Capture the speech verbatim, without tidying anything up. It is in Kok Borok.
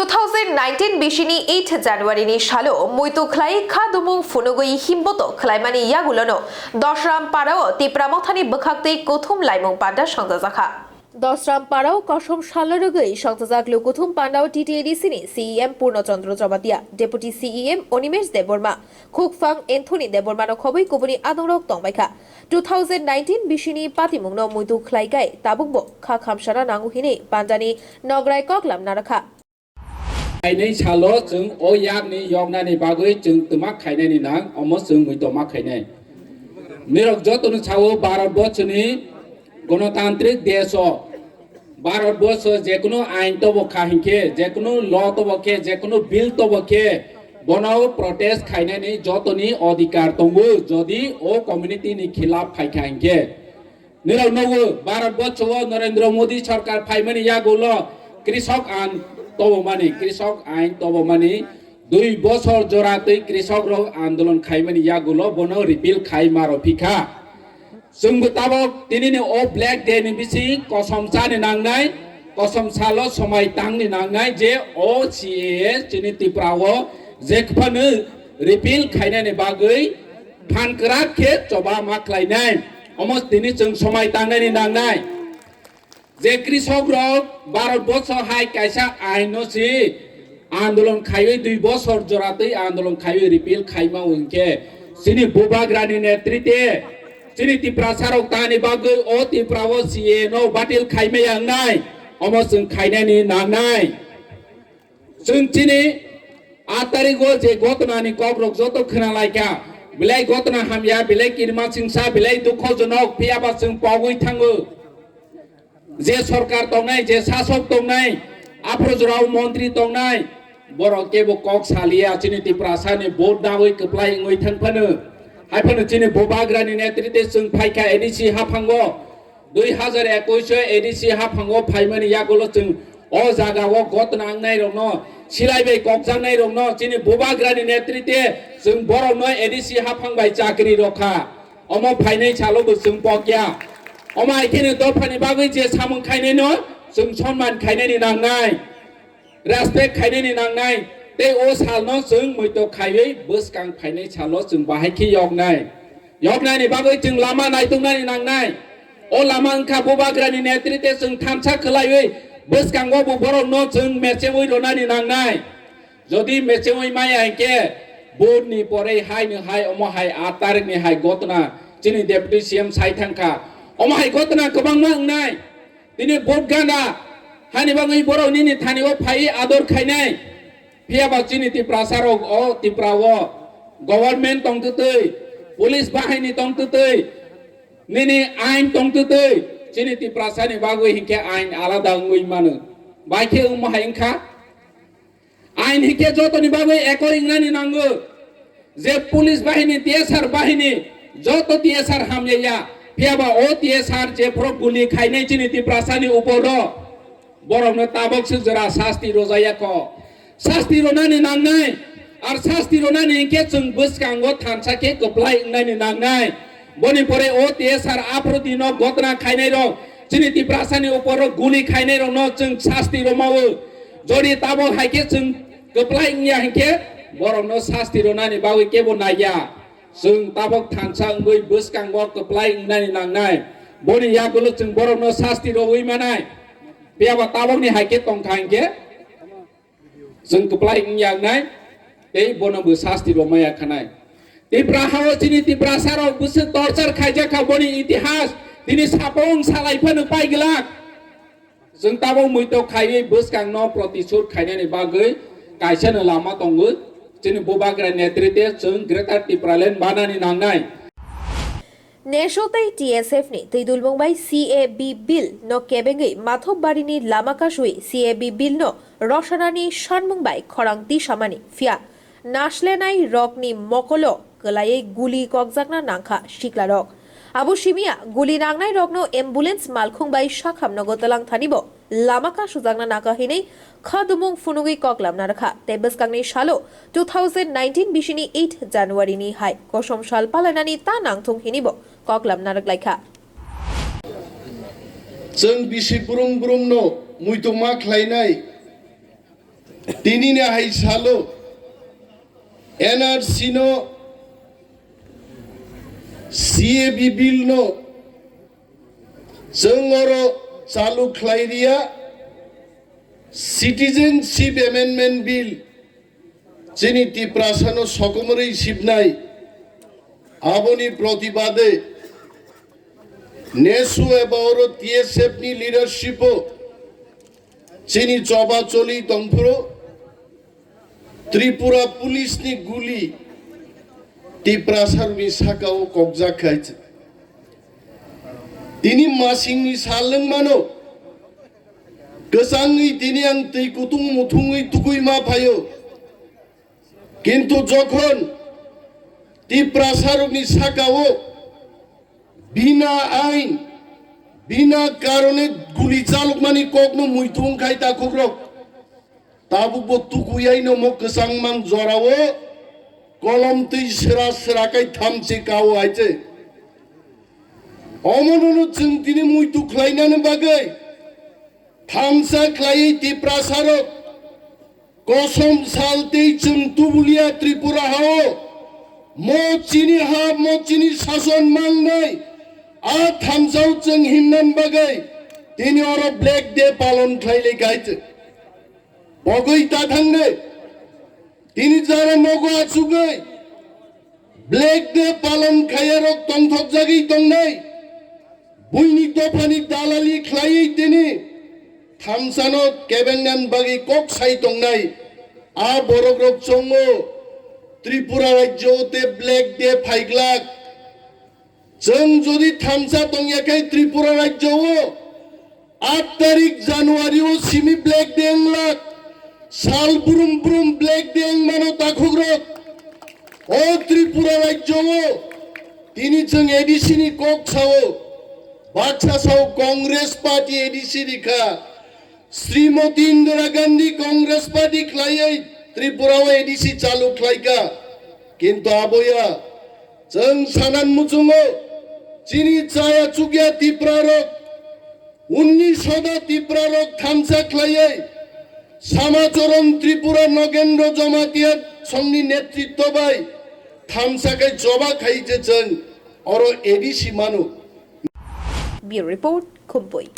Two thousand nineteen bisini eight January ni salo muitu khlai kha dumung phunugwi himboto khlaimani yagulono Dosram parao Tipra Mothani bwkhaktwi kuthum laimung panda songjajakha. Dosram parao kosom salo rwgwi songchajak lukuthum pandao T T A D C ni C E M Purno Chandra Jabatia, Deputy C E M Animesh Debbarma, Khukphang Anthony Debbarma no khobwi kubuni adongrok tongbaikha. Two thousand nineteen bisini patimungno muitu khlaikai tabukbo kha khamsana nango hinwi pandani nograi koklam narwkha. Kainwi salo chwng o yakni yoknani bagwi chwng twma khainani nang, omo chwng muitu ma khainai. Nirok jotono sao Bharat borsoni gonotantrik desh o Bharat borsho jekunu ain tobo kha hinkhe, jekunu law tobo khe, jekunu bill tobo khe, bono protest khainani jotoni odhikar tongo, jodi o community ni khilaf phaikha hinkhe. Nirok nogo Bharat borsho o Narendra Modi sarkar phaimani yagulo krisok ain tobomani, krisok ain tobomani dui bosor jora twi krisok rok andolon khaimani yagulo bono repeal khai maro phikha. Chwngbo tabok tinini o Black Day ni bising kosom chani nangnai, kosom salo somai tangni nangnai je o C A A chini Tripura o jekphano repeal khainani bagwi phan kwrak khe choba ma khlainai. Omo tini chwng somai tangnani nangnai. Je krisok rok Bharat borsho hai kaisa ain no si andolon khaiwi dui bosor jora twi andolon khaiwi repeal khaima hwnkhe chini bubagrani netrite chini Tiprasa rok tani bagwi o Tripura o C A A no batil khaima yangnai, omo chwng khainani nangnai. Chwng chini aat tarigo je gotonani kokrok joto khwnalaikha, belai gotona hamya, belai kirima chingsa, belai dukhojonok, phiyaba chwng pogwi thango. Je sorkar tongnai, je sasok tongnai, aphuru jorao montri tongnai, borok kebo kok saliya, chini Tiprasani vote dawi kwplai wngwi thang phano. Hai phano chini bubagrani netrite chwng phaikha A D C haphango, dui hazar ekwis o A D C haphango phaimani yagulo chwng o jagao gotna wngnairokno, silai bai kokjaknairokno, chini bubagrani netrite chwng borokno A D C haphang bai chakri rokha. Omo phainai salo bo chwng pokya. Omo hai kheno dophani bagwi je samung khainaino chwng sonman khainani nangnai, respect khainani nangnai, tei o salno chwng muitok khaiwi bwskang phainai salo chwng bahai khe yoknai. Yoknaini bagwi chwng lama naituknani nangnai. O lama wngkha bubagrani netrite chwng thansa khwlaiwi bwskango bo borokno chwng mechewi rwnani nangnai. Jodi mechewi maya hinkhe, vote ni porei hai no hai, omo hai aat tarikni hai gotna chini Deputy C M sai thangkha. Omo hai gotna kwbangma wngnai. Tini vote gana hani bagwi borok nini thani o phai ador khainai. Phiyaba chini Tiprasa rok o Tripura o government tongtwtwi, police bahini tongtwtwi, nini ain tongtwtwi, chini Tiprasa ni bagwi hinkhe ain alada wngwi mano. Bai khe wngma hai wngkha? Ain hinkhe jotoni bagwi ekoi wngnani nango. Je police bahini, T S R bahini, joto T S R hamya ya. Phiyaba o T S R jephuru guli khainai chini Tiprasani uporo, borokno tabok se jora sasti rojaya kho. Sasti ronani nangnai. Ar sasti ronani hinkhe chwng bwskango thansa khe kwplai wngnani nangnai. Boni pore o T S R aphuru dino gotna khainai rok, chini Tiprasani uporo guli khainai rokno chwng sasti romao. Jodi tabok hai khe chwng kwplai wngya hinkhe borokno sasti ronani bagwi kebo naiya. Chwng tabok thansa wngwi bwskango kwplai wngnani nangnai. Boni yagulo chwng borokno sasti rowi manai. Phiyaba tabokni hai khe tongkha hinkhe chwng kwplai wngya wngnai tei bono bo sasti romaya khanai. Tipra hao chini Tiprasa rok bwswk torture khaijakha boni itihas tini sapung salai phano paiglak. Chwng tabok muitok khaiwi bwskangno protisud khainani bagwi kaisano lama tongo. Chini bubagra netrite chwng Greater Tipraland banani nangnai. Neso tei T S F ni twidulmung bai C A B bill no kebengwi Mathopbari ni lama kasui C A B bill no rosarani sanmung bai khorang tisamani phiya naslenai rokni mokolo kwlaiwi guli kokjakna nangkha siklarok. Abo simiya guli nangnai rokno ambulance malkhung bai sakham nogo twlang thani bo lama kasujakna nangkha hinwi khadumung phunugwi koklamna rwkha tei bwskangni salo two thousand nineteen bisini eight January ni hai kosom sal palainani ta nangthung hinwi bo koklamna rwklaikha. Chwng bisi brum brumno muitu ma khlainai. Tini ni hai salo N R C no, C A B bill no chwng oro chalu khlai riya, Citizenship Amendment Bill chini Tiprasa no sokomorwi sibnai, aboni protibade nesu eba oro T S F ni leadership o chini choba choli tongphuru Tripura police ni guli Tiprasa rokni saka o kokjak khai. Tini masing ni sal wng mano, kwchangwi tini ang twi kutung muthungwi tugui ma phaio. Kintu jokhon Tiprasa rokni saka o bina ain, bina karone guli chalokmani kokno muitu wng khai takhukrok, tabukbo tukuyaino mo kwchangmang jorao kolom twi sra sra khai thamchi kao hai se. Omonono chwng tini muitu khlainani bagwi thamsa khlaiwi Tiprasa rok kosom sal tei chwng tubulia Tripura hao mo chini ha, mo chini sason mangnai a thamsao chwng himnan bagwi tini oro Black Day palon khlai lai kaichwk. Pogwi ta thangnai. Tini jara nogo achugwi Black Day palon khayarok tongthokjagwi tongnai. Buini dophani dalali khlaiwi tini thamsano kebengnan bagwi kok sai tongnai. A borokrok chongo Tripura rajyo te Black Day phaiglak. Chwng jodi thamsa tongya khe Tripura rajyo o aat tarik January o simi Black Day wnglak, sal brum brum Black Day wngmano takhukrok. O Tripura rajyo o tini chwng A D C ni kok sao, baksa sao Congress Party A D C ni kha. Srimoti Indira Gandhi Congress Party khlaiwi Tripura o A D C chalu khlaika. Kintu aboya chwng sanan muchungo chini chaya chukya Tipra rok, unni soda Tipra rok thamsa khlaiwi Samacharan Tripura Nogendra Jamatia songni netritto bai thamsa khai choba khai je chwng oro A D C manu. Bureau Report, Khumpui.